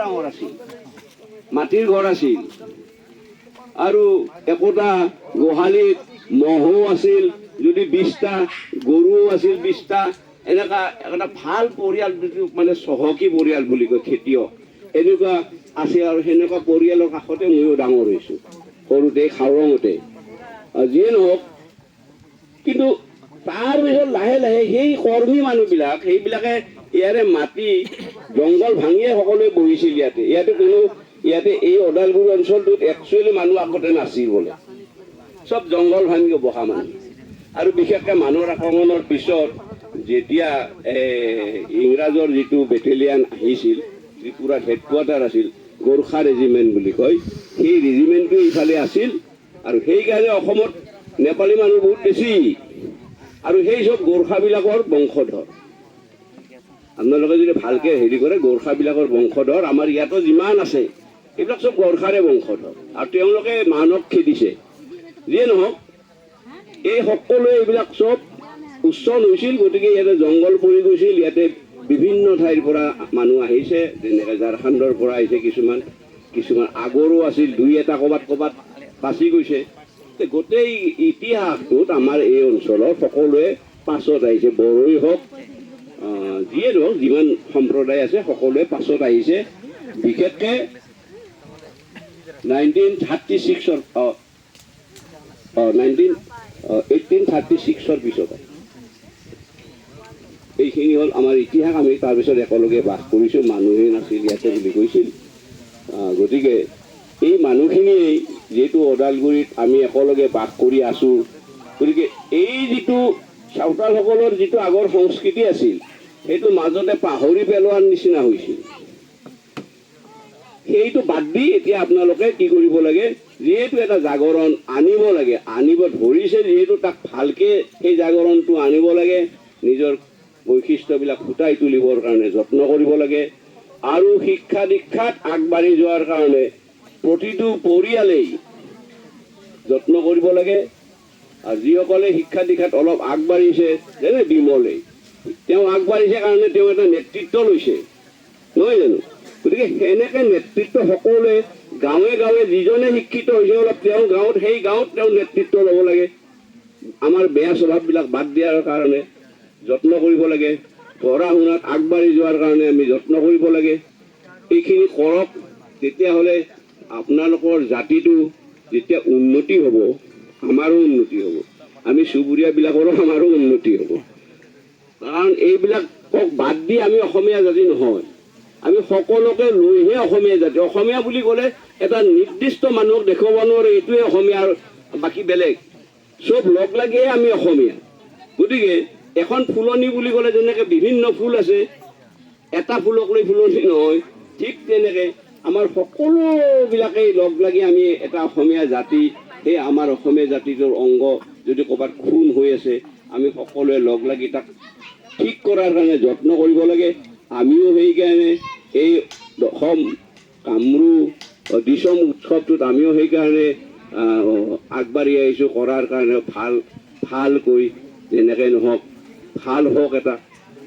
ডাঙৰ আছিল, মাটিৰ ঘৰ আছিল আৰু একোটা গোহালিত ম'হো আছিল, যদি 20টা গৰুও আছিল, 20টা। এনেকুৱা এটা ভাল পৰিয়াল, যিটো মানে চহকী পৰিয়াল বুলি কয়, খেতিয়ক, এনেকুৱা আছিল। আৰু সেনেকুৱা পৰিয়ালৰ কাষতে ময়ো ডাঙৰ হৈছোঁ সৰুতে, খাৱৰঙতে। যিয়ে নহওক, কিন্তু তাৰপিছত লাহে লাহে সেই কৰ্মী মানুহবিলাক, সেইবিলাকে ইয়াৰে মাটি জংঘল ভাঙিয়ে সকলোৱে বহিছিল ইয়াতে। ইয়াতে কোনো, ইয়াতে এই ওদালগুৰি অঞ্চলটোত একচুৱেলি মানুহ আগতে নাছিল বোলে, চব জংঘল ভাঙি বহা মানুহ। আৰু বিশেষকৈ মানুহৰ আক্ৰমণৰ পিছত যেতিয়া ইংৰাজৰ যিটো বেটেলিয়ান আহিছিল, ত্ৰিপুৰাত হেডকোৱাৰ্টাৰ আছিল, গোৰ্খা ৰেজিমেণ্ট বুলি কয়, সেই ৰেজিমেণ্টটো ইফালে আছিল। আৰু সেইকাৰণে অসমত নেপালী মানুহ বহুত বেছি আৰু সেই চব গোৰ্খাবিলাকৰ বংশধৰ। আপোনালোকে যদি ভালকে হেৰি কৰে, গোৰ্খাবিলাকৰ বংশধৰ আমাৰ ইয়াতো যিমান আছে, এইবিলাক চব গোৰ্খাৰে বংশধৰ আৰু তেওঁলোকে মানক খেদিছে। যিয়ে নহওক, এই সকলোৱে এইবিলাক চব উচ্চন হৈছিল। গতিকে ইয়াতে জংঘল পৰি গৈছিল। ইয়াতে বিভিন্ন ঠাইৰ পৰা মানুহ আহিছে, যেনেকৈ ঝাৰখণ্ডৰ পৰা আহিছে কিছুমান, কিছুমান আগৰো আছিল, দুই এটা ক'ৰবাত ক'ৰবাত বাচি গৈছে। গোটেই ইতিহাসটোত আমাৰ এই অঞ্চলৰ সকলোৱে পাছত আহিছে, বড়োই হওক, যিয়ে নহওক, যিমান সম্প্ৰদায় আছে সকলোৱে পাছত আহিছে। বিশেষকৈ 1936ৰ, 1836ৰ পিছত। এইখিনি হ'ল আমাৰ ইতিহাস। আমি তাৰপিছত একেলগে বাস কৰিছোঁ। মানুহেই নাছিল ইয়াতে বুলি কৈছিল। গতিকে এই মানুহখিনিয়েই যিহেতু ওদালগুৰিত আমি একেলগে বাস কৰি আছোঁ, গতিকে এই যিটো চাওতালসকলৰ যিটো আগৰ সংস্কৃতি আছিল, সেইটো মাজতে পাহৰি পেলোৱাৰ নিচিনা হৈছিল। সেইটো বাদ দি এতিয়া আপোনালোকে কি কৰিব লাগে? যিহেতু এটা জাগৰণ আনিব লাগে, আনিব ধৰিছে যিহেতু, তাক ভালকে সেই জাগৰণটো আনিব লাগে। নিজৰ বৈশিষ্ট্যবিলাক ফুটাই তুলিবৰ কাৰণে যত্ন কৰিব লাগে আৰু শিক্ষা দীক্ষাত আগবাঢ়ি যোৱাৰ কাৰণে প্ৰতিটো পৰিয়ালেই যত্ন কৰিব লাগে। আৰু যিসকলে শিক্ষা দীক্ষাত অলপ আগবাঢ়িছে, যেনে বিমলে, তেওঁ আগবাঢ়িছে কাৰণে তেওঁ এটা নেতৃত্ব লৈছে, নহয় জানো? গতিকে সেনেকে নেতৃত্ব সকলোৱে গাঁৱে গাঁৱে যিজনে শিক্ষিত হৈছে অলপ, তেওঁ গাঁৱত, সেই গাঁৱত তেওঁ নেতৃত্ব ল'ব লাগে। আমাৰ বেয়া স্বভাৱবিলাক বাদ দিয়াৰ কাৰণে যত্ন কৰিব লাগে। পঢ়া শুনাত আগবাঢ়ি যোৱাৰ কাৰণে আমি যত্ন কৰিব লাগে। এইখিনি কৰক, তেতিয়াহ'লে আপোনালোকৰ জাতিটো যেতিয়া উন্নতি হ'ব, আমাৰো উন্নতি হ'ব, আমি চুবুৰীয়াবিলাকৰো, আমাৰো উন্নতি হ'ব। কাৰণ এইবিলাকক বাদ দি আমি অসমীয়া জাতি নহয়। আমি সকলোকে লৈহে অসমীয়া জাতি। অসমীয়া বুলি ক'লে এটা নিৰ্দিষ্ট মানুহক দেখুৱাব নোৱাৰে, এইটোৱে অসমীয়া আৰু বাকী বেলেগ। চব লগ লাগিয়ে আমি অসমীয়া। গতিকে এখন ফুলনি বুলি ক'লে যেনেকৈ বিভিন্ন ফুল আছে, এটা ফুলক লৈ ফুলনি নহয়, ঠিক তেনেকৈ আমাৰ সকলোবিলাকেই লগ লাগি আমি এটা অসমীয়া জাতি। সেই আমাৰ অসমীয়া জাতিটোৰ অংগ যদি ক'ৰবাত খুন হৈ আছে, আমি সকলোৱে লগ লাগি তাক ঠিক কৰাৰ কাৰণে যত্ন কৰিব লাগে। আমিও সেইকাৰণে এই দশম কামৰূপ দিচম উৎসৱটোত আমিও সেইকাৰণে আগবাঢ়ি আহিছোঁ কৰাৰ কাৰণে। ভাল ভালকৈ যেনেকৈ নহওক, ভাল হওক এটা।